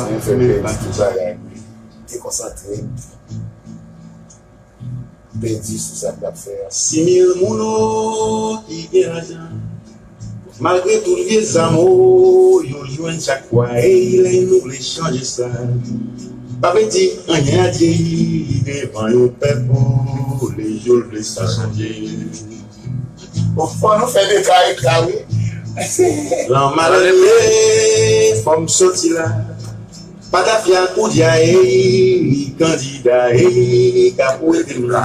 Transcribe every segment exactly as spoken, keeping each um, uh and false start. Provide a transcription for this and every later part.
Ou fè m pèdi tout bagay. Dekonsantre m. Pèdi sou sa m t ap fè a. Simil moun o ki gen lajan. Malgre tout vye zam o, yo jwenn chak fwa, ey, lè nou vle chanje sa. Pa vle di anyen a Dye devan yon pèp o, lè yo vle sa chanje. Bon, fò nou fè detay la, wi. Lan malere, fò m soti la. Patafya koudya, ey, ni kandida, ey, ka pou ede m la.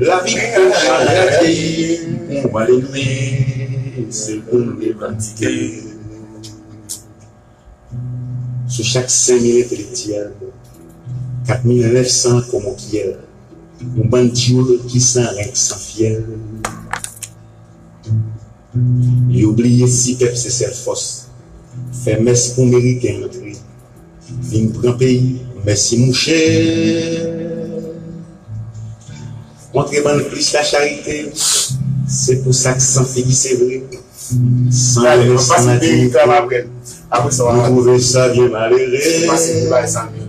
Lavi pou chanje, ey, pou m ale lwen, se pou m revandike. Sou chak senk mil entelektyèl, kat mil nèf san komokyèl, yon bann tyoul ki san renk, san fyèl. Yo bliye si pèp se sèl fòs. Fè mès pou meriken antre. Vin pran peyi, mèsi mouche. Montre bann plis lacharite. Se pou sa k san figi se vre. San lè, san latinite. Nou twouve sa byen malere.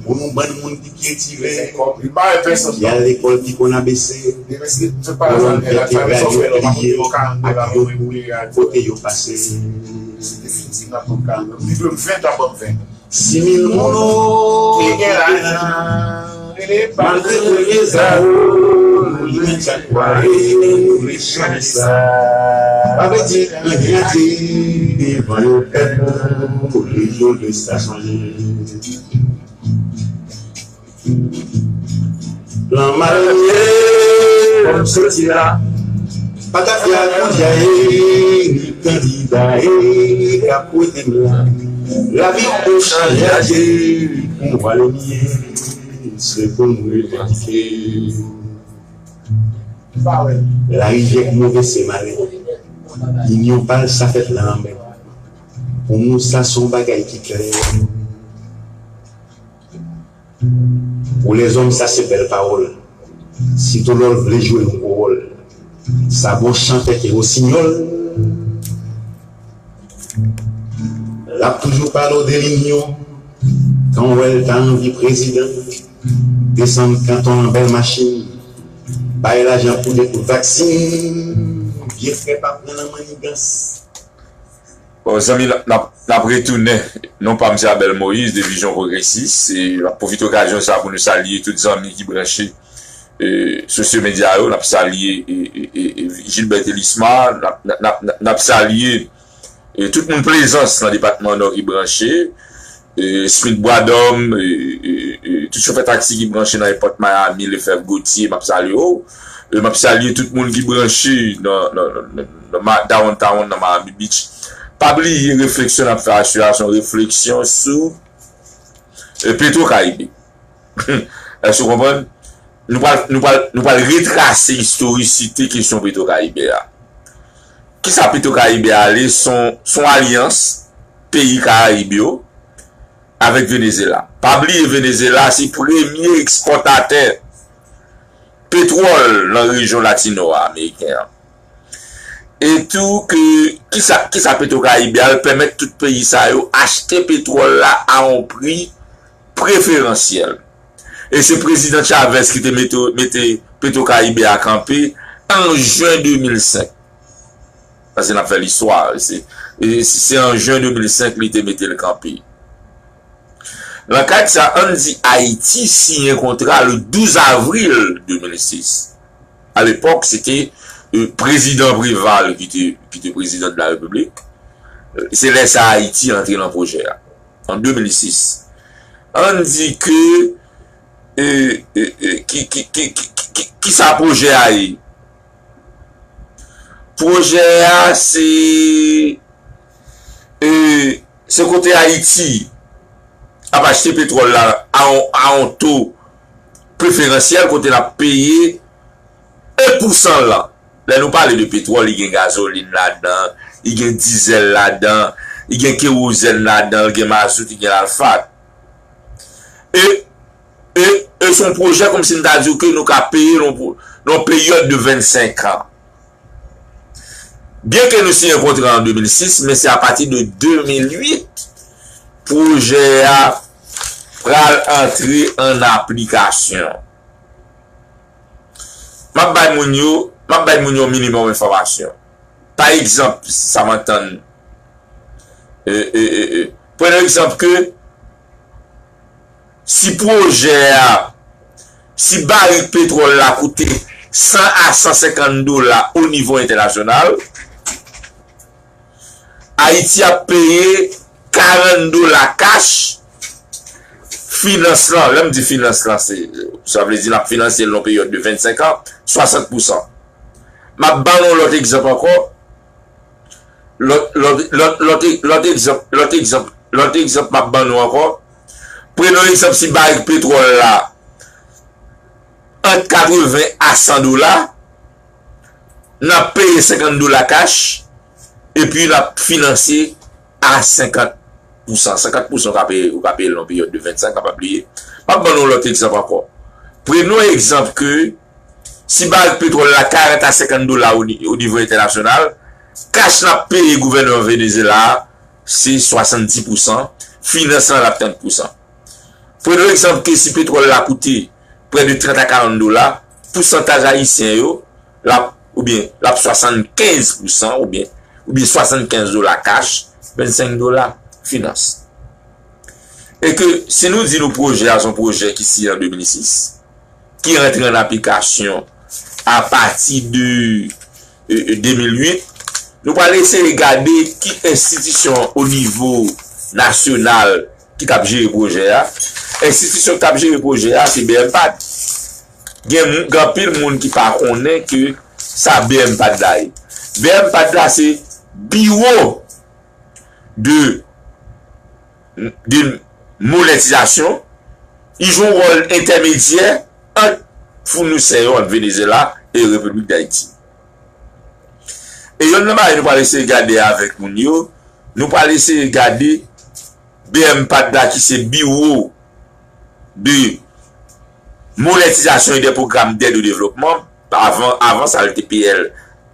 Pou nou bann moun ki pyetive, ki al lekòl, ki konn A B C, kolòn vètebralyo pliye ak yo kote yo pase. Simil moun o ki gen lajan, malgre premye zam o, nou jwenn chak fwa, e nou vle chanje sa. Pa vle di anyen a Dye devan yon pèp, pou li yo vle sa chanje. Lan malere, fò m soti la. Patafya koudya, e, ni kandida, e, ka pou ede m la. Lavi pou chanje a Dye, pou m wale byen, se pou m revandike. Larivyè k move se male. Inyon pa l sa fèt nan lanmè. Pou nou, sa se yon bagay ki klè. Pou lèzòm, sa se bèl pawòl. Sitou lè w vle jwe yon gwo wòl. Sa bon chantè ke wosinyòl. L ap toujou pale w de linyon. Kan w wè l ta anvi prezidan, desann kanton an bèl machin, bay lajan pou de kout vaksin. Vye frè pa pran nan mannigans. Bon, zanmi, n ap, n ap, n ap retounen. Non pa m se Abel Moïse, de Vizyon Pwogresis. E n ap pwofite okazyon sa pou nou salye tout zanmi ki branche, e, sosyo medya yo. N ap salye, e, e, e, e, Gilbert Elisma. N ap, n ap, n ap, n ap salye, e, tout moun Plezans nan depatman Nò ki branche. E, Smith Bwadòm, e, e, e, tout chofè taksi ki branche nan èpòt Miami, Lefèv Gautier, m ap salye w. E, m ap salye tout moun ki branche nan, nan, nan, nan, nan Ma-, Downtown, nan Miami Beach. Pa bliye refleksyon n ap fè aswè a, se yon refleksyon sou, e, Petro Caribe. Èske w konprann? Nou pral, nou pral, nou pral retrase istorisite kesyon Petro Caribe a. Kisa Petro Caribe a ye? Se yon, se yon alyans peyi Karayib yo avèk Venezuela. Pa bliye Venezuela se premye ekspòtatè petwòl nan rejyon latino a ameriken an. E tou ke, kisa, kisa Petro Caribe a, l pèmèt tout peyi sa yo achte petwòl la a yon pri preferansyèl. E se prezidan Chavez ki te mete, mete Petro Caribe a kanpe an jen de mil senk. Paske n ap fè listwa, se, e se an jen de mil senk li te mete l kanpe. Nan kad sa, ann di Ayiti siyen kontra le douz avril de mil sis. Alepòk, se te, e, prezidan Préval ki te, ki te prezidan de la Repiblik. E, se lè sa Ayiti antre nan pwojè a, an de mil sis. Ann di ke, e, e, e, ki, ki, ki, ki, ki, kisa pwojè a ye? Pwojè a se, e, se kote Ayiti ap achte petwòl la a yon, a yon to preferansyèl kote n ap peye en pou san lan. Lè nou pale de petwòl, li gen gazolin ladan, li gen dizèl ladan, li gen kewozèn ladan, li gen mazout, li gen lalfat. E, e, e se yon pwojè kòmsi m ta di w ke nou ka peye nan yon, nan yon peryòd de vennsenk an. Byenke nou siyen kontra an de mil sis, men se apati de de mil uit pwojè a pral antre an aplikasyon. M ap bay moun yo, m ap bay moun yo minimòm enfòmasyon. Pa egzanp, sa m ap tann. E, e, e, e. Pran egzanp ke si pwojè a, si barik petwòl la koute san a san senkant dola o nivo entènasyonal, Ayiti ap peye karant dola kach finans lan. Lè m di finans lan, se, sa vle di n ap finanse l nan peryòd de vennsenk an, swasant pousan. M ap ban nou lòt egzanp ankò. Lòt, lòt, lòt, lòt, lòt egzanp, lòt egzanp, lòt egzanp m ap ban nou ankò. Pran yon egzanp, si barik petwòl la ant katreven a san dola, n ap peye senkant dola kach, epi n ap finanse a senkant pousan. Senkant pousan ou ka peye, ou ka peye l nan peryòd de vennsenk an, pa bliye. M ap ban nou lòt egzanp ankò. Pran yon egzanp ke si barik petwòl la karant a senkant dola o ni-, o nivo entènasyonal, kach n ap peye gouvènman Venezyela a, se swasanndis pousan, finans lan l ap trant pousan. Pran yon egzanp ke si petwòl la koute prè de trant a karant dola, pousantaj ayisyen yo, l ap, oubyen, l ap swasannkenz pousan, oubyen, oubyen swasannkenz dola kach, vennsenk dola finans. E ke si nou di nou pwojè a se yon pwojè ki siyen an de mil sis, ki rantre an aplikasyon apati de, e, e, de mil uit, nou pral eseye gade ki enstitisyon o nivo nasyonal ki t ap jere pwojè a. Enstitisyon ki t ap jere pwojè a, se B M pad. Gen moun, gen anpil moun ki pa konnen ke sa B M pad la ye. B M pad la se biwo de, de monetizasyon, li jwe yon wòl entèmedyè ant founisè yo, ant Venezyela e Repiblik Dayiti. E yonn nan bagay nou pral eseye gade avèk moun yo, nou pral eseye gade B M pad la ki se biwo de monetizasyon e de pwogram dèd o devlopman. Avan, avan sa, l te P L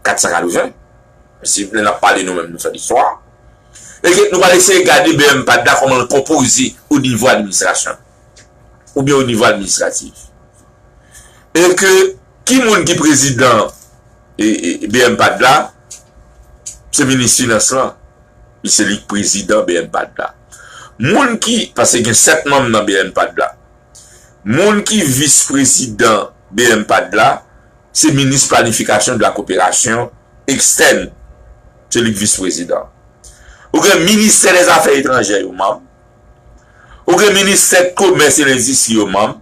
kat san katreven. Si lè n ap pale nou menm, nou fè listwa. E ke nou pral eseye gade B M pad la kòman l konpoze o nivo administrasyon. Oubyen o nivo administratif. E ke ki moun ki prezidan e, e, B M pad la, se minis finans lan. Li se li k prezidan B M pad la. Moun ki, paske gen sèt manm nan B M pad la. Moun ki vis prezidan B M pad la, se minis planifikasyon de la koperasyon ekstèn. Se li k vis prezidan. Ou gen ministè dè zafè etranjè yo manm. Ou gen ministè komès e lendistri yo manm.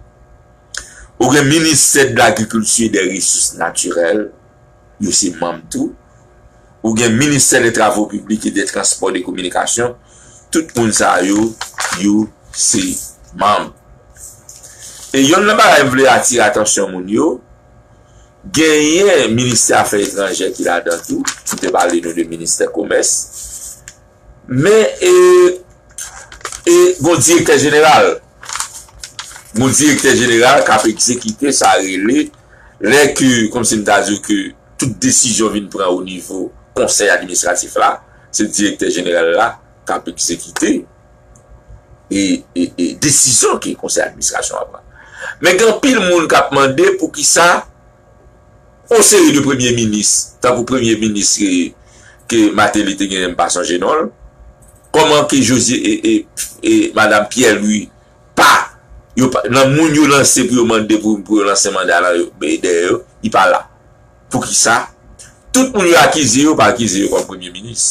Ou gen ministè de lagrikilti e dè resous natirèl, yo se manm tou. Ou gen ministè dè travo piblik e dè transpò, dè kominikasyon, tout moun sa yo, yo se manm. E yonn nan bagay m vle atire atansyon moun yo, genyen ministè afè etranjè ki ladan tou, m te pale nou de ministè komès. Men, e, e, gon direktè jeneral. Gon direktè jeneral k ap egzekite sa rele, lè ke, kòmsi m ta di w ke tout desizyon vin pran o nivo konsèy administratif la, se direktè jeneral la k ap egzekite e, e, e desizyon ke konsèy administrasyon an pran. Men gen anpil moun k ap mande poukisa yon seri de premye minis, tankou premye minis ke, ke Martelly te genyen, m pa sonje non l, kòman ke Josie e, e, e madanm Pierre Louis pa, yo pa, nan moun yo lanse pou yo mande pou, pou yo lanse manda lan yo, dèyè yo, li pa la. Poukisa? Tout moun yo akize yo, pa akize yo kòm premye minis.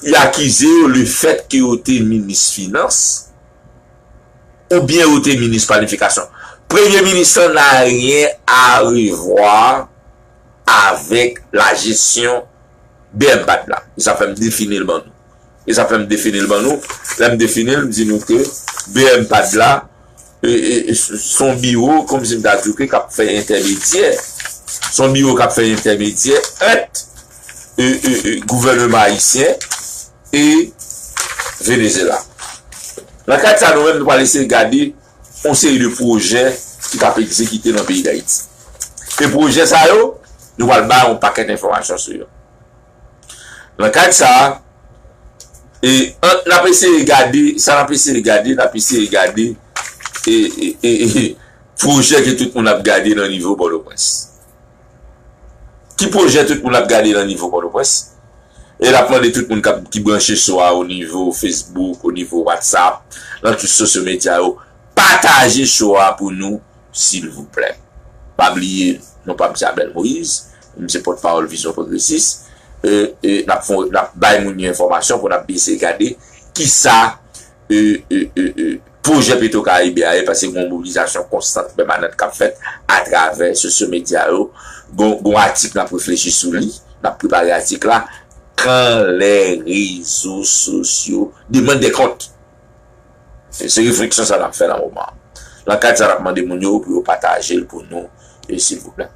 Yo akize yo lefèt ke yo te minis finans, oubyen yo te minis planifikasyon. Premye minis lan n'a rien à revoir avec la gestion B M pad la. E sa fè m defini l ban nou. E sa fè m defini l ban nou. Lè m defini l, m di nou ke B M pad la, e, e, e, s-, s-, s on biwo, kòmsi m ta di w ke k ap fè entèmedyè. S on biwo k ap fè entèmedyè ant, e, e, e, gouvènman ayisyen e Venezyela. Nan kad sa, nou menm, nou pral eseye gade yon seri de pwojè ki t ap egzekite nan peyi Dayiti. E pwojè sa yo, nou pral bay yon pakèt enfòmasyon sou yo. Nan kad sa a, E an, n ap eseye gade, sa n ap eseye gade, n ap eseye gade e, e, e, e, pwojè ke tout moun ap gade nan nivo Pòtoprens. Ki pwojè tout moun ap gade nan nivo Pòtoprens? E n ap mande tout moun k ap, ki branche show a o nivo Facebook, o nivo WhatsApp, nan tout sosyo medya yo, pataje show a pou nou, silvouplè. Pa bliye, non pa m se Abel Moïse, m se pòtpawòl Vizyon Pwogresis. E, e n ap fon, n ap bay moun yo enfòmasyon pou n ap eseye gade kisa e, e, e, e, pwojè Petro Caribe a ye, paske gen yon mobilizasyon konstan, pèmanant k ap fèt atravè sosyo medya yo. Gon, gon atik n ap reflechi sou li, n ap prepare atik la. Quand les réseaux sociaux demandent des comptes. Se, se refleksyon sa n ap fè nan moman an. Nan kad sa, n ap mande moun yo pou yo pataje l pou nou, e, silvouplè.